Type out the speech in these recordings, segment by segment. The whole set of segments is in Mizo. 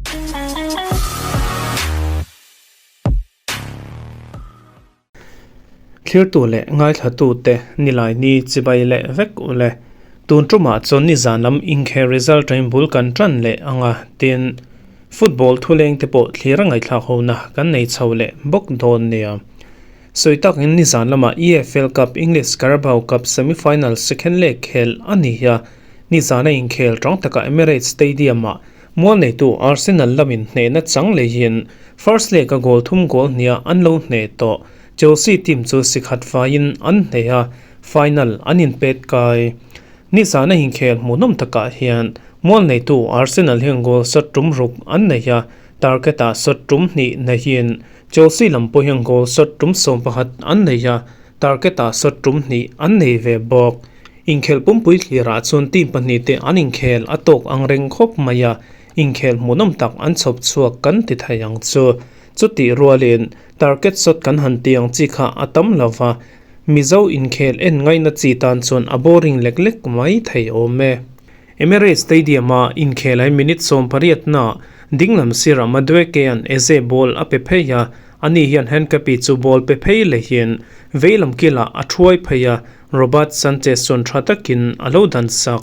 Thlirtu leh ngaithlatute Nilaini chibai leh vek u le. Tun tumah chuan nizan lam inkhel result ain bul kan tan leh ang a, tin football thuleng te pawh thlir a ngaihthlak hona kan nei chho leh bawk dawn nia. Sawi takin nizan lamah EFL Cup English Carabao Cup semi-final second leg khel a ni a, nizana inkhel tang takah Emirates Stadium-ah Mual neitu Arsenal lamin hnehna chang leihin first leg-a goal thum goal hniah an lo hneh tawh. Chelsea team chu sikhat faiin an hneh a, final an inpet kai. Nizana inkhel hmuhnawm takah hian mual neitu Arsenal hian goal shot tum ruk an nei a, target-ah shot tum hnih neihin Chelsea lam pawh hian goal shot tum 11 an nei a, target-ah shot tum hnih an nei ve bawk. Inkhel pumpui thlirah chuan team pahnihte an inkhel a tawk ang reng khawp mai a, inkhel hmuhnawm tak an chhawp chhuak kan ti thei ang chu. Chutih rualin target shot kan han ti ang chi kha a tam lo va, Mizo inkhel en ngaihna chi tan chuan a boring lek lek mai thei awm e. Emirates Stadium-a inkhel ai minute 18-na dinglam sirah Madueke-a'n Eze ball a pe phei a, ani hian Hankapi chu ball pe phei lehin veilam kilah a thuai phei a, Robert Sanchez chuan tha takin a lo dan sak.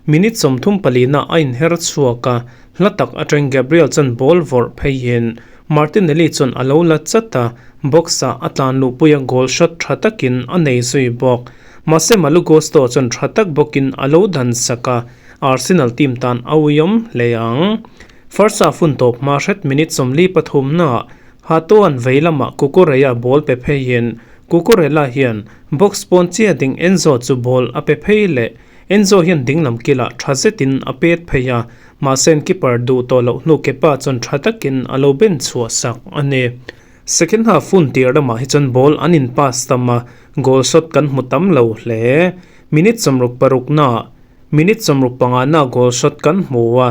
Minute 34 a inher chhuak a, hla tak atang Gabriel chuan ball vawrh pheiin Martinelli chuan a lo la chat a, box-ah a tlan luhpui a goal shot tha takin a nei zui bawk. Mahse Malo Gusto chuan tha tak bawkin a lo dan sak a, Arsenal team tan a uiawm hle ang. First half hun tawp hma hret minute 43 Hatoan vei lamah Cucurella ball pe pheiin Cucurella hian box pawn chiah ding Enzo chu ball a pe phei leh. Enzo hian dinglam kilah tha zetin a pet phei a, mahse an keeper duh tawh loh hnu Kepa chuan tha takin a lo ben chhuah sak a ni. Second half hun tir lamah hi chuan ball an in pass tam a, goal shot kan hmu tam lo hle. Minute 66 naah minute 65 naah goal shot kan hmu a,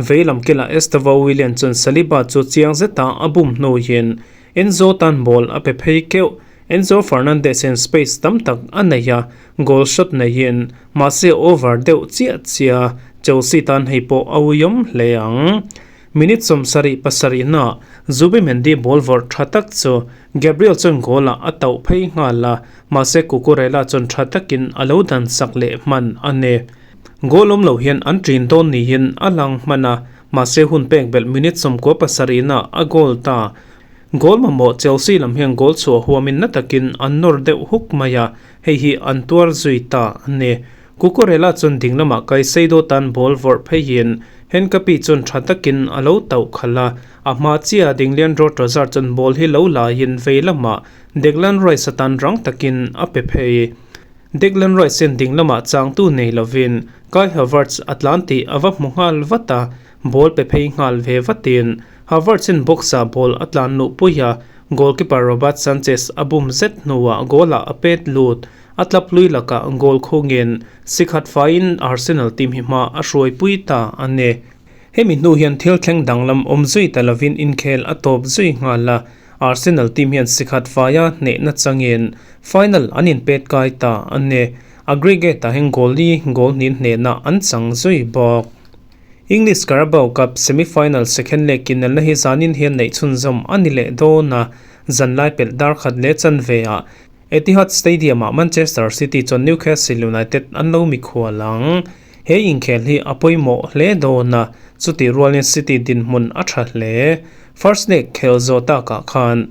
veilam kilah Estevao Willian chuan Saliba chu chiang zeta a bum hnuin Enzo tan ball a pe phei keuh. Enzo Fernandez hian space tam tak a nei a, goal shot neiin mahse over deuh chiah chiah Chelsea tan hei pawh a uiawm hle ang. Minute 77 naah Zubimendi ball vawrh tha tak chu Gabriel chuan goal ah a tauh phei nghal a, mahse Cucurella chuan tha takin a lo dan sak leh hman a ni. Goal awm lo hian an ṭin dawn niin a lang hman a, mahse hun pek belh minute 97 naah a goal ta. Goal mamawh Chelsea lam hian goal chhuah huamin na takin an nawr deuh huk mai a, hei hi an tuar zui ta a ni. Cucurella chuan ding lamah Caicedo tan ball vawrh pheiin Hincapie chuan tha takin a lo tauh khalh a, a hma chiah ding Leandro Trossard chuan ball hi lo laiin vei lamah Declan Rice atan rang takin a pe phei. Declan Rice hian ding lamah changtu nei lovin Kai Havertz a tlan tih a va hmu nghal vat a, ball pe phei nghal ve vatin Havertz in box-ah ball a tlan luh pui a, goalkeeper Robert Sanchez a bum zet hnuah goal-ah a pet lut. A tlap lui lakah goal khungin sikhat faiin Arsenal team hi hma a hruaipui ta a ni. Hemi hnu hian thil thleng danglam awm zui ta lovin inkhel a tawp zui nghal a, Arsenal team hian sikhat faia hnehna changin final an inpet kai ta a ni. Aggregate-ah hian goal li goal hnih hnehna an chang zui bawk. English Carabao Cup semi-final second leg inelna hi zanin hian neih chhunzawm a ni leh dawn a, zanlai pelh dar khat leh chanve-ah Etihad Stadium-ah Manchester City chuan Newcastle United an lo mikhual ang. He inkhel hi a pawimawh hle dawn a, chutih rualin City dinhmun a tha hle. First leg khel zawh takah khan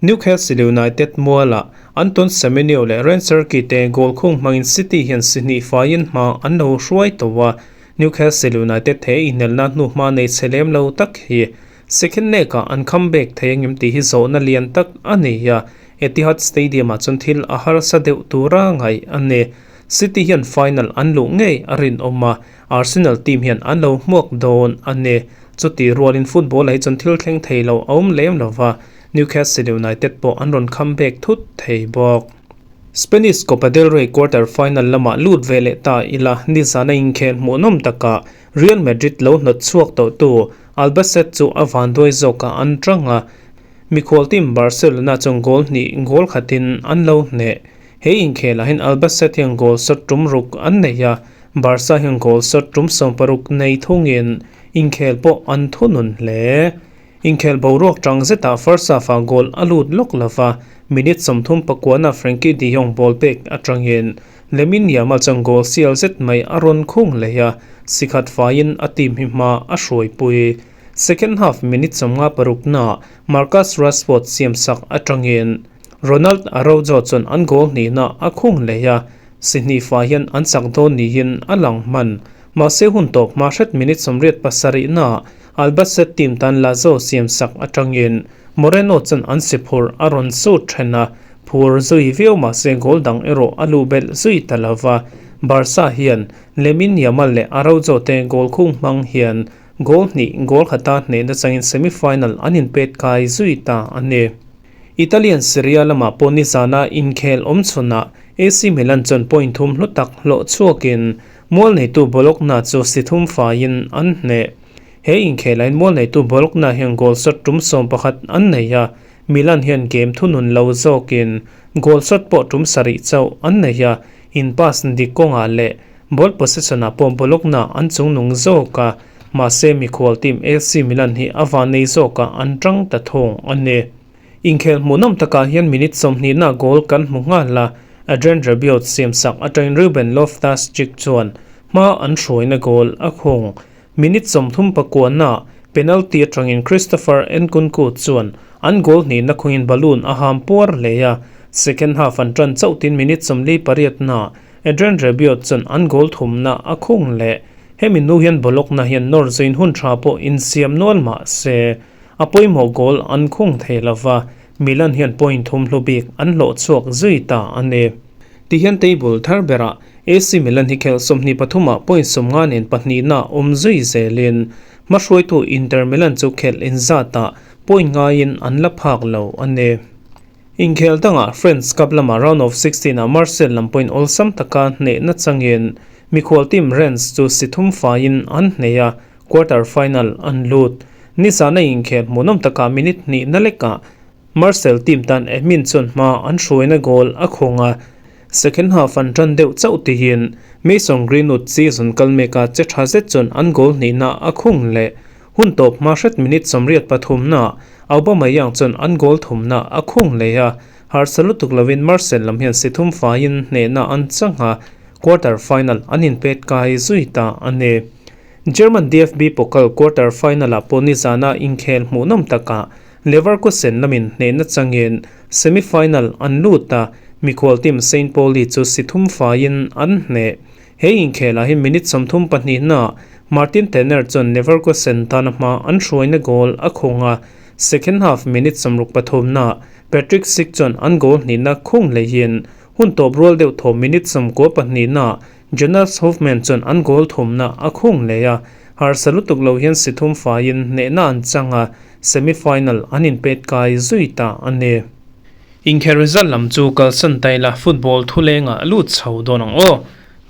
Newcastle United mualah Anton Semenyo leh Rayan Cherki te goal khung hmangin City hian si hnih faiin hma an lo hruai tawh a, Newcastle United he inelna hnuhma nei chhe lem lo tak hi second leg-ah an comeback thei angem tih hi zawhna lian tak a ni a, Etihad Stadium-ah chuan thil a harsa deuh tura ngaih a ni. City hian final an luh ngei a rinawm a, Arsenal team hian an lo hmuak dawn a ni. Chutih rualin football-ah hi chuan thil thleng thei lo a awm lem lo va, Newcastle United pawh an rawn comeback thut thei bawk. Spanish Copa del Rey quarter final lamah lut ve leh ta ila, nizana inkhel hmuhnawm takah Real Madrid lo hnawt chhuak tawhtu Albacete chu a vanduai zawkah an tang a, mikhual team Barcelona chuan goal hnih goal khatin an lo hneh. He inkhelah hian Albacete hian goal shot tum ruk an nei a, Barca hian goal shot tum 16 nei thungin Inkhel pawh an thunun hle. Inkhel boruak tang zetah first half-ah goal a lut lawk lova, minute 39 na Frenkie de Jong ball pek atangin Lamine Yamal chuan goal sial zet mai a rawn khung leh a, sikhat faiin a team hi hma a hruaipui. Second half minute 56 naah Marcus Rashford siamsak atangin Ronald Araujo chuan an goal hnihna a khung leh a, si hnih fai hian an chak dawn niin a lang hman. Mahse hun tawp hma hret minute 87 naah Albacete team tan Lazo siamsak atangin Moreno chuan an si phur a rawn sut then a, phur zui viau mahse goal dang erawh a luh belh zui ta lova. Barca hian Lamine Yamal leh Araujo te goal khung hmang hian goal hnih goal khata hnehna changin semi-final an inpet kai zui ta a ni. Italian Serie A lamah pawh nizana inkhel awm chhunah AC Milan chuan point thum hlu tak hlawh chhuakin mual neitu Bologna chu si thum faiin an hneh. He inkhelain mual neitu Bologna hian goal shot tum 11 an nei a, Milan hian game thunun lo zawkin goal shot pawh tum 7 chauh an nei a, in pass dik kawngah leh ball possession ah pawh Bologna an chungnung zawk a, mahse mikhual team AC Milan hi a van nei zawkah an tang ta thung a ni. Inkhel hmuhnawm takah hian minute 20 na goal kan hmu nghal a, Adrien Rabiot siamsak atangin Ruben Loftus-Cheek chuan hma an hruaina goal a khung. Minute 39 na penalty atangin Christopher Nkunku chuan an goal hnihna khungin balloon a ham puar hle a, second half an tan chauhtin minute 48 na Adrien Rabiot chuan an goal thumna a khung leh. Hemi nu hian Bologna hian nawr zuiin hun tha pawh insiam nual mah se a pawimawh goal an khung thei lova, Milan hian point thum hlu bik an hlawh chhuak zui ta a ni. Tihian table thar berah AC Milan hi khel 23 ah point 50 nen pahnihna awm zui zelin hmahruaitu Inter Milan chu khel inzatah point ngaiin an la phak lo a ni. Inkhel dangah French Cup lamah round of 16 ah Marseille lam point awlsam taka hnehna changin mikhual team Rennes chu si thum faiin an hneh a, quarter final an lut. Nizana inkhel hmuhnawm takah minute hnih na lekah Marseille team tan Emin chuan hma an hruaina goal a khung a, second half an tan deuh chauh tihin Mason Greenwood season kal meka che tha zet chuan an goal hnihna a khung leh. Hun tawp hma hret minute 83 na Aubameyang chuan an goal thumna a khung leh a, harsa lutuk lovin Marseille lam hian si thum faiin hnehna an chang a, quarter final an inpet kai zui ta a ni. German DFB Pokal quarter final ah pawh nizana inkhel hmuhnawm takah Leverkusen lamin hnehna changin semi-final an lut a, mikhual team Saint Pauli chu si thum faiin an hneh. He inkhelah hi minute 32 na Martin Tanner chuan Leverkusen tana hma an hruaina goal a khung a, second half minute 63 na Patrick Schick chuan an goal hnihna khung hleihin hun tawp rual deuh thaw minute 92 na Jonas Hofmann chuan an goal thumna a khung hlei a, harsa lutuk lo hian si thum faiin hnehna an chang a, semi-final an inpet kai zui ta a ni. Inkhel result lam chu kalsan taila football thulengah lut chho dawn ang aw.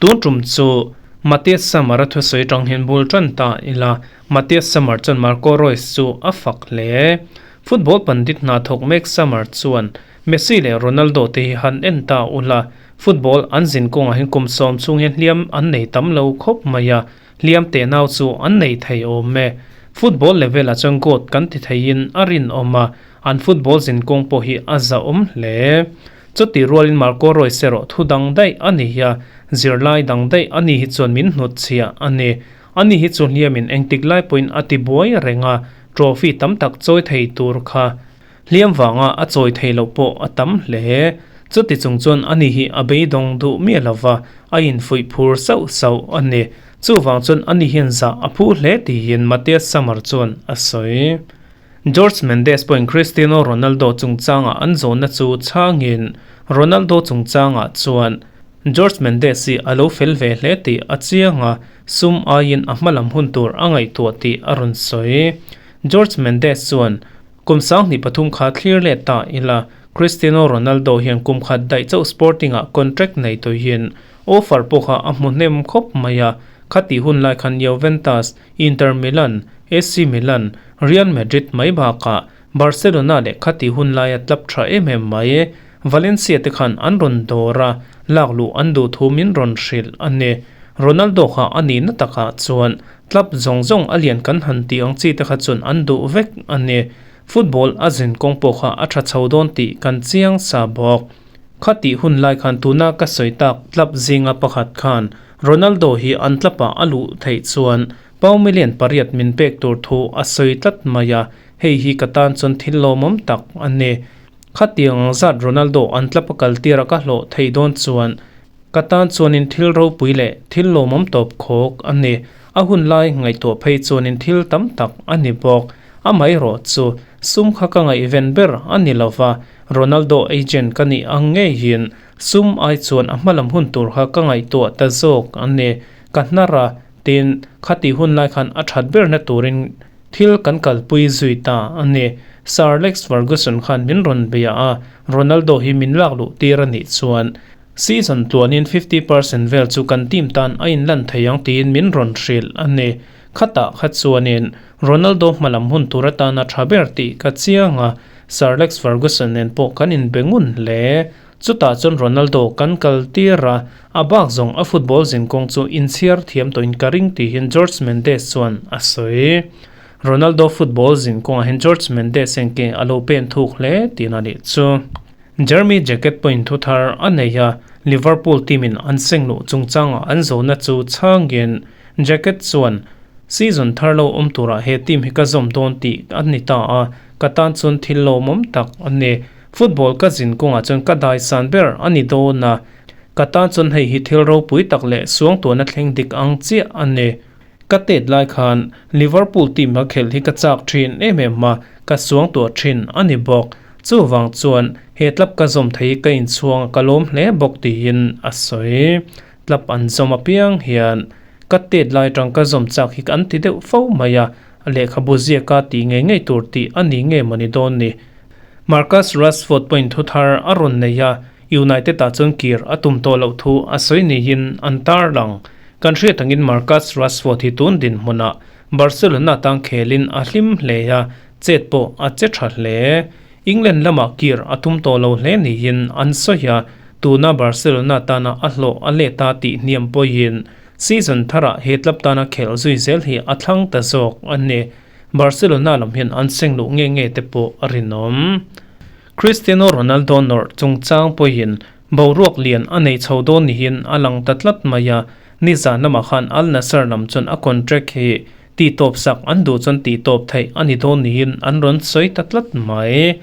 Tun tum chu Matthias Sammer a thusawi tang hian bul tan ta ila, Matthias Sammer chuan Marco Reus chu a fak hle. Football pandit hna thawk mek Sammer chuan Messi leh Ronaldo te hi han en ta ula, football an zin kawngah hian kum 10 chhung hian hliam an nei tam lo khawp mai a, hliam te nau chu an nei thei awm e. Football level ah chuan goat kan ti theiin a rinawm a, an football zin kawng pawh hi a za awm hle. Chuti rualin Marco Reus erawh thu dang daih a ni a, zirlai dang daih a ni hi chuan min hnut chhiah a ni. Ani hi chu hliamin engtik lai pawhin a ti buai reng a, trophy tam tak chawi thei tur kha hliam vanga a chawi thei loh pawh a tam hle. Chuti chung chuan ani hi a beidawng duh miah lova, a infuih phur sauh sauh a ni. Chuvang chuan ani hian zah a phu hle tiin Matthias Sammer chuan a sawi. George Mendes pawhin Cristiano Ronaldo chungchangah an zawnna chu chhangin Ronaldo chungchangah chuan George Mendes hi a lo fel ve hle tih a chiang a, sum aiin a hmalam hun tur a ngaihtuah tih a rawn sawi. George Mendes chuan, Kum 2003 kha thlir let ta ila, Cristiano Ronaldo hian kum khat daih chauh Sporting ah contract nei tuihin offer pawh kha a hmu hnem khawp mai a, khati hun lai khan Juventus, Inter Milan, AC Milan, Real Madrid mai bakah Barcelona leh khati hun laia club tha em em mai Valencia te khan an rawn dawr a, lak luh an duh thu min rawn hrilh a ni. Ronaldo kha a nihna takah chuan club zawng zawng a lian kan han tih ang chi te kha chuan an duh vek a ni. Football a zin kawng pawh kha a tha chho dawn tih kan chiang sa bawk. Khatih hun lai khan tuna ka sawi tak club zinga pakhat khan Ronaldo hi an club ah a luh theih chuan pau million pariat min pek tur thu a sawi tlat mai a, hei hi ka tan chuan thil lawmawm tak a ni. Khatiang ang zat Ronaldo an club a kal tir a ka hlawh theih dawn chuan ka tan chuanin thil ropui leh thil lawmawm tawp khawk a ni. A hun lai ngaihtuah phei chuanin thil tam tak a ni bawk. Amaherawh chu sum kha ka ngaihven ber a ni lova, Ronaldo agent ka nih ang ngeiin sum ai chuan a hmalam hun tur kha ka ngaihtuah ta zawk a ni. Ka hnar a, tin, khati hun lai khan a that berna turin thil kan kalpui zui ta a ni. Sir Alex Ferguson khan min rawn bia a, Ronaldo hi min lak luh tir a nih chuan season tluanin 50% vel chu kan team tan a inlan thei ang tiin min rawn hrilh a ni. Khatah kha chuanin Ronaldo hmalam hun tur atana tha ber tih ka chiang a, Sir Alex Ferguson nen pawh kan inbe ngun hle. Chutah chuan Ronaldo kan kal tir a, a bak zawng a football zinkawng chu inchhiar thiam tawhin ka ring tihin Jorge Mendes chuan a sawi. Ronaldo football zinkawngah hian Jorge Mendes hian ke a lo pen thuk hle tihna a nih chu. Jeremy Jacket pawhin thu thar a nei a, Liverpool team in an seng luh chungchangah an zawhna chu chhangin Jacket chuan, Season thar lo awm turah he team hi ka zawm dawn tih a ni ta a, ka tan chuan thil lawmawm tak a ni. Football ka zin kawngah chuan ka daisan ber a ni dawn a, ka tan chuan hei hi thil ropui tak leh suangtuahna thleng dik ang chiah a ni. Ka tet lai khan Liverpool team a khelh hi ka chak thin em em a, ka suangtuah thin a ni bawk. Chuvang chuan he club ka zawm thei hi ka inchhuang a, ka lawm hle bawk tiin a sawi. Club an zawm apiang hian ka tet lai atang ka zawm chak hi an ti deuh fo mai a, lehkhabu ziaka tih ngei ngei tur tih a ni nge mawni dawn ni. Marcus Rashford pawhin thu thar a rawn nei a, United ah chuan kir a tum tawh loh thu a sawi niin an tarlang. Kan hriat angin Marcus Rashford hi tun dinhmunah Barcelona tang khelin a hlim hle a, chet pawh a che tha hle. England lamah kir a tum tawh lo hle niin an sawi a, tuna Barcelona tana a hlawh a let a tih hniam pawhin season tharah he club tana khelh zui zel hi a thlang ta zawk a ni. Barcelona lam hian an seng luh nge nge te pawh a rinawm. Cristiano Ronaldo nawrh chungchang pawhin boruak lian a nei chho dawn niin a lang ta tlat mai a, nizan lamah khan Al Nassr lam chuan a contract hi tihtawp sak an duh chuan tihtawp theih a ni dawn niin an rawn sawi ta tlat mai.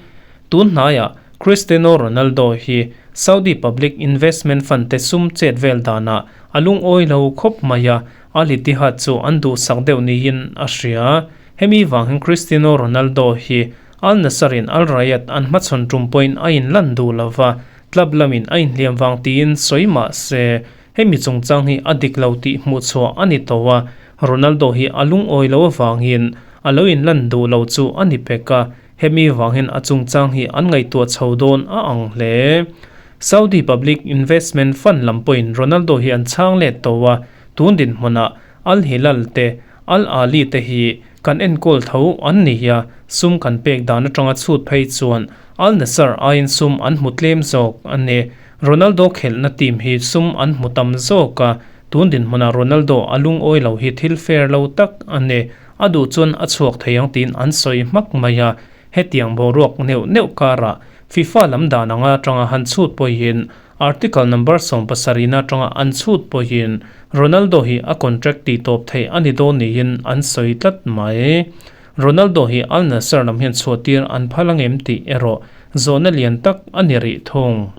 Tun hnaiah Cristiano Ronaldo hi Saudi Public Investment Fund te sum chet vel danah a lungawi lo khawp mai a, Al Ittihad chu an duhsak deuh niin a hria. Hemi vang hian Cristiano Ronaldo hi Al Nassr in Al Rayyan an hmachhawn tum pawhin a inlan duh lo va, club lamin a inhliam vang tiin sawi mah se, hemi chungchang hi a dik lo tih hmuh chhuah a ni tawh a, Ronaldo hi a lungawi lo avangin a lo inlan duh lo chu a ni pek a, hemi vangin a chungchang hi an ngaihtuah chho dawn a ang hle. Saudi Public Investment Fund lam pawhin Ronaldo hi an chhang let tawh a, tun dinhmunah Al Hilal te, Al Ahly te hi kan enkawl tho an ni a, sum kan pek dan atanga chhut phei chuan Al Nassr aiin sum an hmu tlem zawk a ni. Ronaldo khelhna team hi sum an hmu tam zawk a, tun dinhmunah Ronaldo a lungawi lo hi thil fair lo tak a ni. A duh chuan a chhuak thei ang tiin an sawi hmak mai a, hetiang boruak neuh neuh karah FIFA lam dan anga atanga han chhut pawhin Article number 70 na atanga an chhut pawhin Ronaldo hi a contract tih tawp theih a ni dawn niin an sawi tlat mai. Ronaldo hi Al Nassr lam hian chhuahtir an phal angem tih erawh zawhna lian tak a ni rih thung.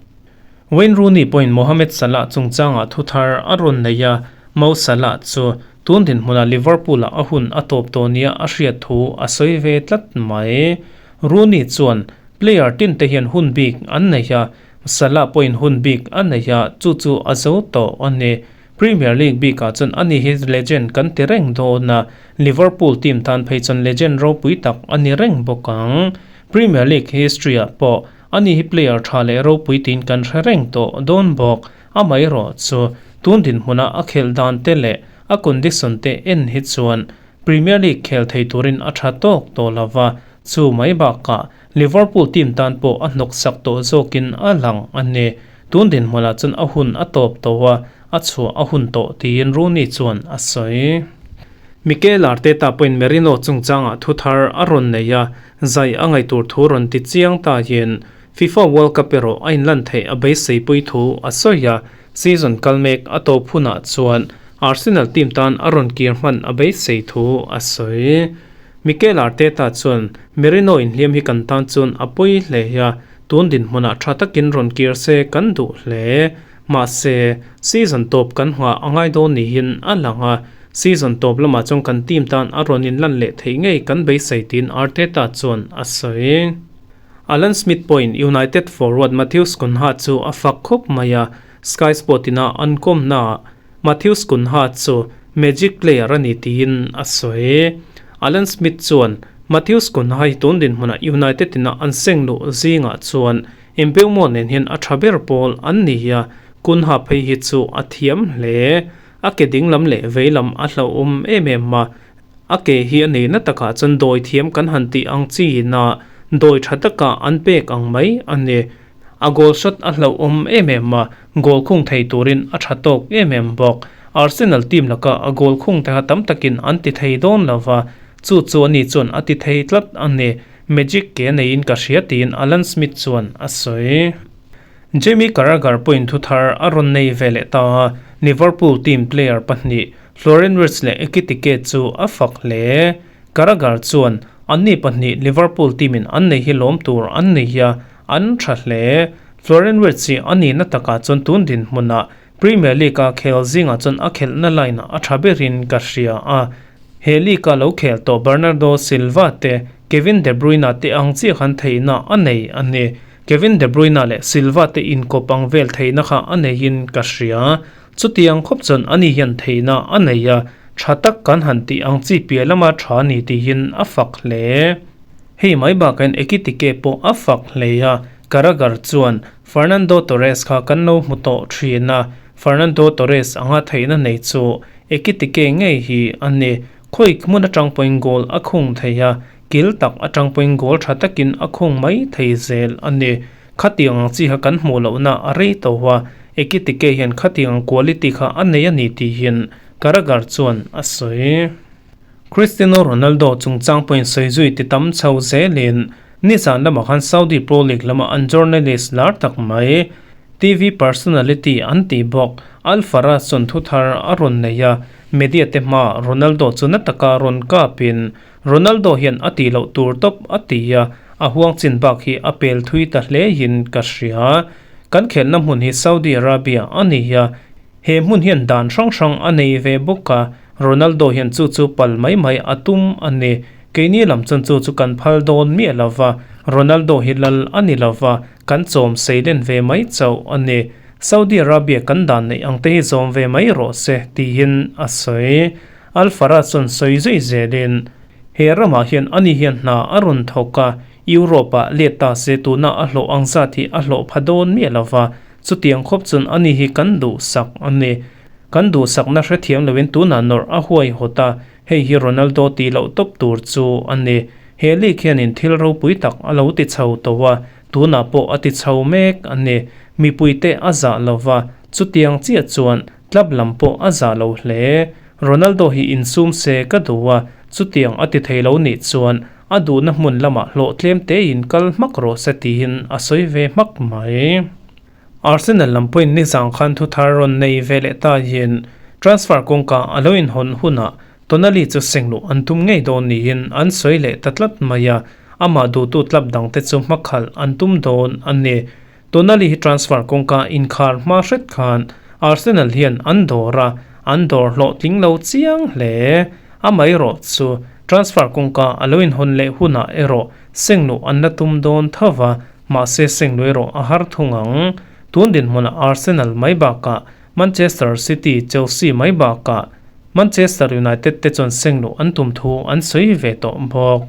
Wayne Rooney pawhin Mohamed Salah chungchangah thu thar a rawn nei a, Mo Salah chu tun dinhmunah Liverpool-ah a hun a tawp tawh nia a hriat thu a sawi ve tlat mai. Rooney chuan player tinte hian hun bik an nei a, Salah pawhin hun bik a nei a, chu chu a zo tawh a ni. Premier League bikah chuan ani hi legend kan ti reng dawn a, Liverpool team tan phei chuan legend ropui tak a ni reng bawk ang. Premier League history-ah pawh ani hi player tha leh ropui tiin kan hre reng tawh dawn bawk. Amaherawh chu tun dinhmuna a khelh dan te leh a condition te en hi chuan Premier League khel thei turin a tha tawk tawh lo va, chu mai bakah Liverpool team tan pawh a hnawk sak tawh zawkin a lang a ni. Tun dinhmunah chuan a hun a tawp tawh a, a chhuah a hun tawh tiin Rooney chuan a sawi. Mikel Arteta pawhin Merino chungchangah thu thar a rawn nei a, zai a ngaih tur thu rawn ti chiang tahin FIFA World Cup erawh a inlan theih a beiseipui thu a sawi a, season kal mek a tawp hunah chuan Arsenal team tan a rawn kir hman a beisei thu a sawi. Mikel Arteta chuan, Merino inhliam hi kan tan chuan a pawi hle a, tun dinhmunah tha takin rawn kir se kan duh hle. Mahse, season tawp kan nghah a ngai dawn niin a lang a, season tawp lamah chuan kan team tan a rawn inlan leh theih ngei kan beisei tiin Arteta chuan a sawi. Alan Smith pawhin United forward Matheus Cunha chu a fak khawp mai a, Sky Sport ina an kawmnaah Matheus Cunha chu magic player a ni tiin a sawi. Alan Smith chuan Matheus Cunha hi tun dinhmunah United ina an seng luh zingah chuan Mbeumo nen hian a tha ber pawl an ni a, Cunha phei hi chu a thiam hle. A ke dinglam leh veilam a hlauhawm em em a, A ke hi a neihna takah chuan dawi thiam kan han tih ang chiin a dawi tha taka an pek ang mai a ni. A goal shot a hlauhawm em em a, goal khung thei turin a tha tawk em em bawk. Arsenal team laka a goal khung te kha tam takin an ti thei dawn lo va, chu chu ani chuan a ti thei tlat a ni. Magic ke neiin ka hria tiin Alan Smith chuan a sawi. Jamie Carragher pawhin thu thar a rawn nei ve leh ta a, Liverpool team player pahnih Florian Wirtz leh Ekitike chu a fak hle. Carragher chuan, Anni pahnih Liverpool team-in an nei hi lawm tur an nei a, an tha hle. Florian Wirtz hi a nihna takah chuan tun dinhmunah Premier League-a khel zingah chuan a khelhna line-ah a tha berin ka hria a. He league-a lo khel tawh Bernardo Silva te, Kevin De Bruyne te ang chiah khan theihna a nei a ni. Kevin De Bruyne leh Silva te inkawp ang vel theihna kha a neiin ka hria. Chutiang khawp chuan ani hian theihna a nei a, tha tak kan han tih ang chi piah lama tha ni tihin a fak hle. Hei mai bakain Ekitike pawh a fak hle a, Carragher chuan Fernando Torres kha kan lo hmu tawh thin a, Fernando Torres anga theihna nei chu Ekitike ngei hi a ni. Khawi hmun atang pawhin goal a khung thei a, kil tak atang pawhin goal tha takin a khung mai thei zel a ni. Khatiang ang chi kha kan hmuh lohna a rei tawh a, Ekitike hian khatiang ang quality kha a nei a ni tihin Carragher chuan a sawi. Cristiano Ronaldo chungchang pawhin sawi zui ti tam chho zelin nizan lamah khan Saudi Pro League lama an journalist lar tak mai, TV personality an tih bawk Al Faraj chuan thu thar a rawn nei a, media te hmaah Ronaldo chu na taka rawn kapin Ronaldo hian a tih loh tur tawp a ti a, a huang chin bak hi a pel thui ta hle in ka hria. Kan khelhna hmun hi Saudi Arabia a ni a, he hmun hian dan hrang hrang a nei ve bawk a, Ronaldo hian chu chu pal mai mai a tum a ni. Keini lam chuan chu chu kan phal dawn miah lo va, Ronaldo hi lal a ni lo va, kan chawm sei len ve mai chauh a ni. Saudi Arabia kan dan neih ang te hi zawm ve mai rawh se, tiin a sawi. Alfara chuan sawi zui zelin, He ramah hian ani hian hna a rawn thawk a, Europe-ah let ta se tuna a hlawh ang zat hi a hlawh pha dawn miah lo va, chutiang khawp chuan ani hi kan duhsak a ni. Kan duhsakna hrethiam loin tunah nawrh a huaihawt a, hei hi Ronaldo tih loh tawp tur chu a ni. He league hianin thil ropui tak a lo ti chho tawh a, tunah pawh a ti chho mek a ni. Mipuite a zah lo va, chutiang chiah chuan Club lam pawh a zah lo hle. Ronaldo hi insum se ka duh a, chutiang a ti thei lo nih chuan a duhna hmun lamah hlawh tlem tein kal hmak rawh se tiin a sawi ve hmak mai. Arsenal lam pawhin nizang khan thu thar rawn nei ve leh ta hian transfer kawngka a lo inhawn hunah Tonali chu sengluh an tum ngei dawn niin an sawi leh ta tlat mai a, amah duhtu club dangte chu hmakhalh an tum dawn a ni. Tonali hi transfer kawngka inkhar hma hret khan Arsenal hian an dawr a, an dawr hlawhtling lo chiang hle. Amaherawh chu transfer kawngka a lo inhawn leh hunah erawh sengluh an la tum dawn tho va, mahse sengluh erawh a har thung ang. Tun dinhmunah Arsenal mai bakah Manchester City, Chelsea mai bakah Manchester United te chuan sengluh an tum thu an sawi ve tawh bawk.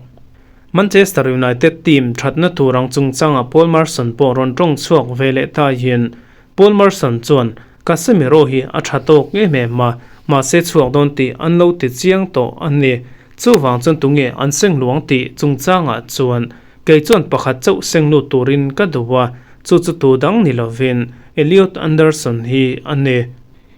Manchester United team thatna tur ang chungchangah Paul Merson pawh rawn tawng chhuak ve leh ta hian Paul Merson chuan Casemiro hi a tha tawk em em a, mahse chhuak dawn tih an lo ti chiang tawh a ni. Chuvang chuan tunge an seng luang tih chungchangah chuan kei chuan pakhat chauh seng lut turin ka duh a, chu chu tu dang ni lovin Elliot Anderson hi a ni.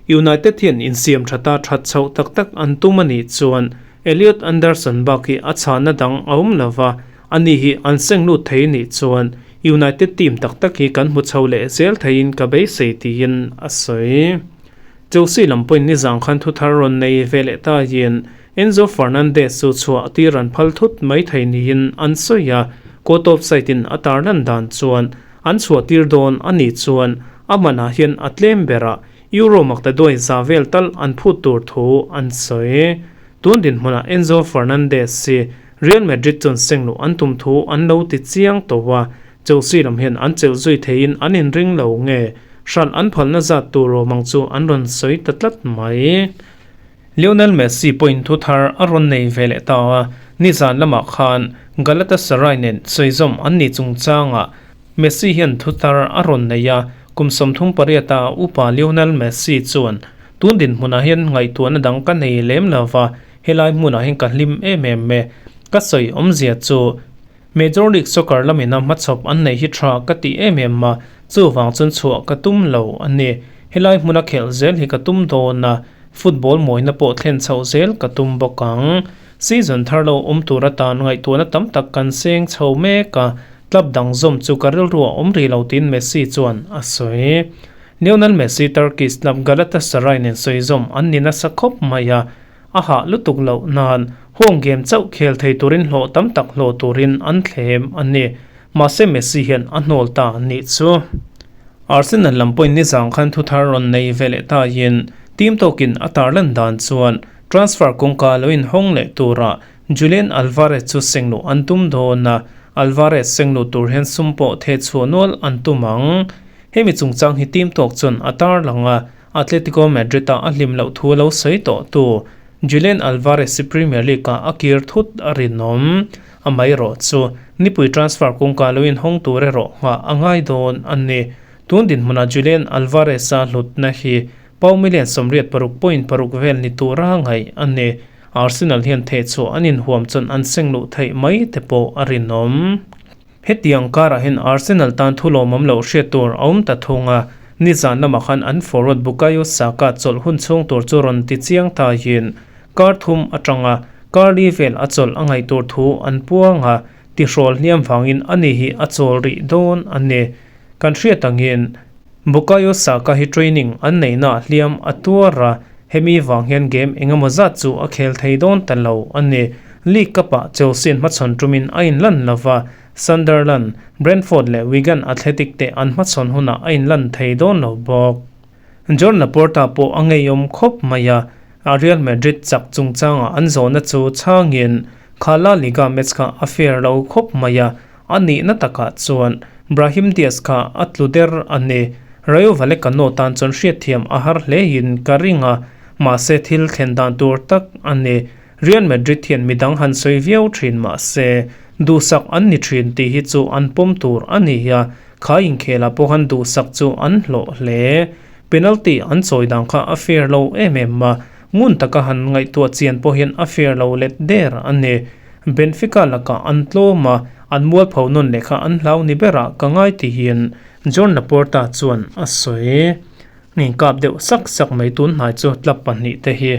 United hian insiam thata that chhoh tak tak an tum a nih chuan Elliot Anderson bak hi a chhahna dang a awm lo va, ani hi an seng lut thei nih chuan United team tak tak hi kan hmu chho leh zel theiin ka beisei tiin a sawi. Chelsea lam pawhin nizang khan thu thar rawn nei ve leh taiin Enzo Fernandez chu chhuah tir an phal thut mai thei niin an sawi a, court of side in a tarlan dan chuan an chhuah tir dawn a nih chuan a manah hian a tlem berah Euro maktaduai za vel tal an phut tur thu an sawi. Tun dinhmunah Enzo Fernandez hi Real Madrid chuan sengluh an tum thu an lo ti chiang tawh a, Chelsea lam hian an chelh zui theiin an inring lo nge hralh an phalna zat tur awm ang chu an rawn sawi ta tlat mai. Lionel Messi pawhin thu thar a rawn nei ve leh ta a, nizan lamah khan Galatasaray nen sawizawm an nih chungchangah Messi hian thu thar a rawn nei a, kum 38 a upa Lionel Messi chuan, Tun dinhmunah hian ngaihtuahna dang ka nei lem lo va, helai hmunah hian ka hlim em em e. Ka sawi awmzia chu Major League Soccer lamina hmachhawp an neih hi tha ka ti em em a, chuvang chuan chhuah ka tum lo a ni. Helai hmuna khelh zel hi ka tum dawn a, football mawina pawh thlen chhoh zel ka tum bawk ang. Season thar lo awm tur atan ngaihtuahna tam tak kan seng chho mek a, club dang zawm chu ka rilru a awm rih lo tiin Messi chuan a sawi. Lionel Messi Turkish club Galatasaray nen sawi zawm an ni nasa khawp mai a, A hah lutuk loh nan home game chauh khel thei turin hlawh tam tak hlawh turin an thlem a ni. Mahse Messi hian a hnawl ta nih chu. Arsenal lam pawhin nizang khan thu thar rawn nei ve leh taiin team tawkin a tarlan dan chuan transfer kawngka lo inhawng leh turah Julian Alvarez chu sengluh an tum dawn a, Alvarez sengluh tur hian sum pawh theh chhuah nual an tum ang. Hemi chungchang hi team tawk chuan a tarlang a, Atletico Madrid-a a hlim loh thu lo sawi tawh tu Julian Alvarez hi Premier League-ah a kir thut a rinawm. Amaherawh chu nipui transfer kawngka lo inhawng tur erawh nghah a ngai dawn a ni. Tun dinhmunah Julian Alvarez-a hlutna hi pau million 86.6 vel ni tura ngaih a ni. Arsenal hian thehchhuah an inhuam chuan an seng luh theih mai te pawh a rinawm. Hetiang karah hian Arsenal tan thu lawmawm loh hriat tur a awm ta thung a, nizan lamah khan an forward Bukayo Saka chawlh hun chhung tur chu rawn ti chiang taiin kar thum atanga kar li vel a chawlh a ngaih tur thu an puang a, tihrawl hliam vangin ani hi a chawl rih dawn a ni. Kan hriat angin Bukayo Saka hi training an neihnaah hliam a tuar a, hemi vang hian game engemaw zat chu a khel thei dawn ta lo a ni. League Cup-ah Chelsea-in hmachhawn tumin a inlan lo va, Sunderland, Brentford leh Wigan Athletic te an hmachhawn hunah a inlan thei dawn lo bawk. Joan Laporta pawh a ngeiawm khawp mai a, Real Madrid chak chungchangah an zawhna chu chhangin kha La Liga match kha a fair lo khawp mai a, A nihna takah chuan Brahim Diaz kha a tlu der a ni. Rayo Vallecano tan chuan hriatthiam a har hlein ka ring a, mahse thil thlen dan tur tak a ni. Real Madrid hian midang han sawi viau thin mahse duhsak an ni thin tih hi chu an pawm tur a ni a, kha inkhelah pawh khan duhsak chu an hlawh hle. Penalty an chawi dan kha a fair lo em em a, ngun taka han ngaihtuah chian pawh hian a fair lo let der a ni. Benfica lakah an tlawm a, an mualpho nawn leh kha an hlau ni berah ka ngai tihin Joan Laporta chuan a sawi. Inkap deuh sak sak mai tun hnai chu club pahnih te hi.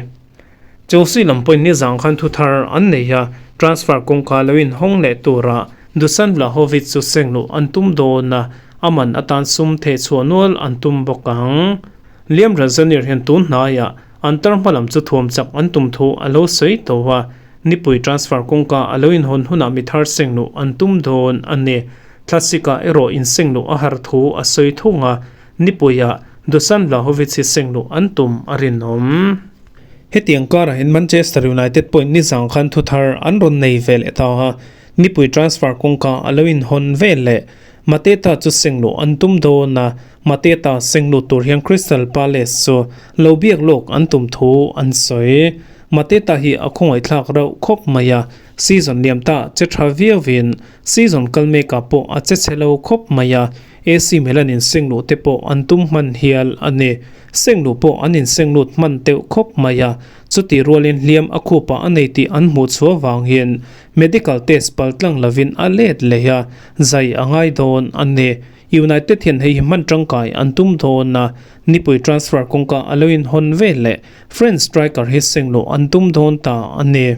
Chelsea lam pawhin nizang khan thu thar an nei a, transfer kawngka lo inhawng leh tura Dusan Vlahovic chu sengluh an tum dawn a, a man atan sum thehchhuah nual an tum bawk ang. Liam Rosenior hian tun hnaiah an tar hma lam chu thuam chak an tum thu a lo sawi tawh a, nipui transfer kawngka a lo inhawn hunah mi thar sengluh an tum dawn a ni. Thlasika erawh insengluh a har thu a sawi thung a, Nipuiah Dusan Vlahovic hi sengluh an tum a rinawm. Hetiang karah hian Manchester United pawhin nizang khan thu thar an rawn nei ve leh ta a, nipui transfer kawngka a lo inhawn ve leh. Mateta chu sengluh an tum dawn a, Mateta sengluh tur hian Crystal Palace chu lo biak lawk an tum thu an sawi. Mateta hi a khawngaihthlak reuh khawp mai a, season liam ta che tha viauin season kal mekah pawh a che chhe lo khawp mai a, AC Milan in sengluh te pawh an tum hman hial a ni. Sengluh pawh an insenglut hman teuh khawp mai a, chutih rualin hliam a khupah a nei tih an hmuh chhuah vang hian medical test pal tlang lovin a let leh a, zai a ngai dawn a ni. United hian hei hi hman tangkai an tum dawn a, nipui transfer kawngka a lo inhawn vel leh French striker hi seng luh an tum dawn ta a ni.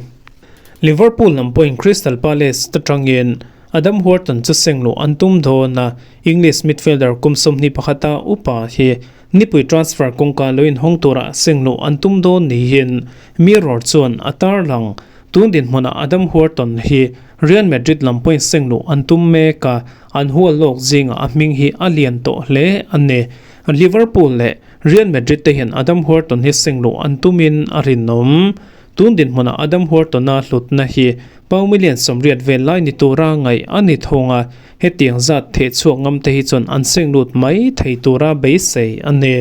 Liverpool lam pawhin Crystal Palace atangin Adam Wharton chu seng luh an tum dawn a, English midfielder kum 21 a upa hi nipui transfer kawngka lo inhawng tura seng luh an tum dawn niin Mirror chuan a tarlang. Tun dinhmunah Adam Wharton hi Real Madrid lam pawhin seng luh an tum mek a, an hual lawk zingah a hming hi a lian tawh hle a ni. Liverpool leh Real Madrid te hian Adam Wharton hi seng luh an tumin a rinawm. Tun dinhmunah Adam Wharton-a hlutna hi pau million 80 vel lai ni tura ngaih a ni thung a, hetiang zat thehchhuak ngam te hi chuan an seng lut mai thei tura beisei a ni.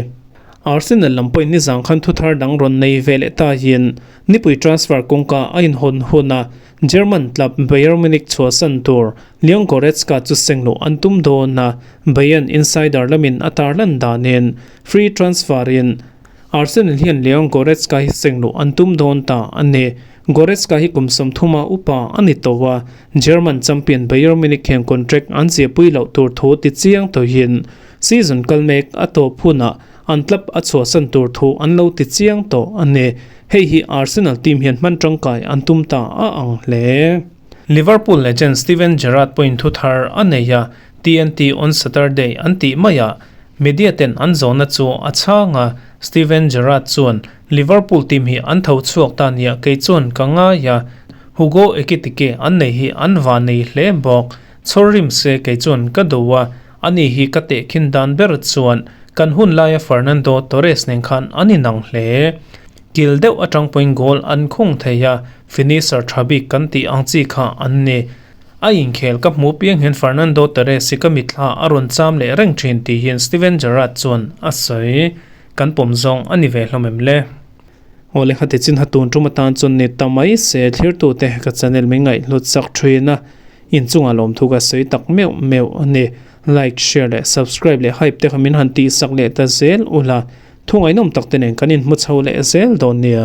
Arsenal lam pawhin nizang khan thuthar dang rawn nei ve leh ta hian nipui transfer kawngka a inhawn huna German club Bayern Munich chhuahsan tur Leon Goretzka chu sengluh an tum dawn a, Bayern insider lamin a tarlan danin free transfer in Arsenal hian Leon Goretzka hi sengluh an tum dawn ta a ni. Goretzka hi kum 30 a upa a ni tawh a, German champion Bayern Munich hian contract an ziahpui loh tur thu ti chiang tawhin season kal mek a tawp hunah an club a chhuahsan tur thu an lo ti chiang tawh a ni. Hei hi Arsenal team hian hman tangkai an tum ta a ang hle. Liverpool legend Steven Gerrard pawhin thu thar a nei a, TNT on Saturday an tih maiah media ten an zawhna chu a chhang a, Steven Gerrard chuan, Liverpool team hi an tho chhuak ta nia kei chuan ka ngai a, Hugo Ekitike an nei hi an va nei hle bawk. Chhawr rim se kei chuan ka do a, ani hi ka tehkhin dan ber chuan kan hun laia Fernando Torres nen khan an inang hle. Kil deuh atang pawhin goal an khung thei a, finisher tha bik kan tih ang chi kha an ni. A inkhel ka hmu piang hian Fernando Torres hi ka mitthla a rawn cham leh reng thin tih hian Steven Gerrard chuan a sawi. Kan pawm zawng a ni ve hlawm em le? Aw le khati chin ha tun tum atan chuan ni ta mai se thlirtute ka channel min ngaihhlut sak thin a, inchungah lawmthu ka sawi tak meuh meuh a ni. Like, share leh subscribe leh hype te kha min han tihsak leh ta zel ula, thu ngaihnawm tak te nen kan inhmu chho leh zel dawn nia.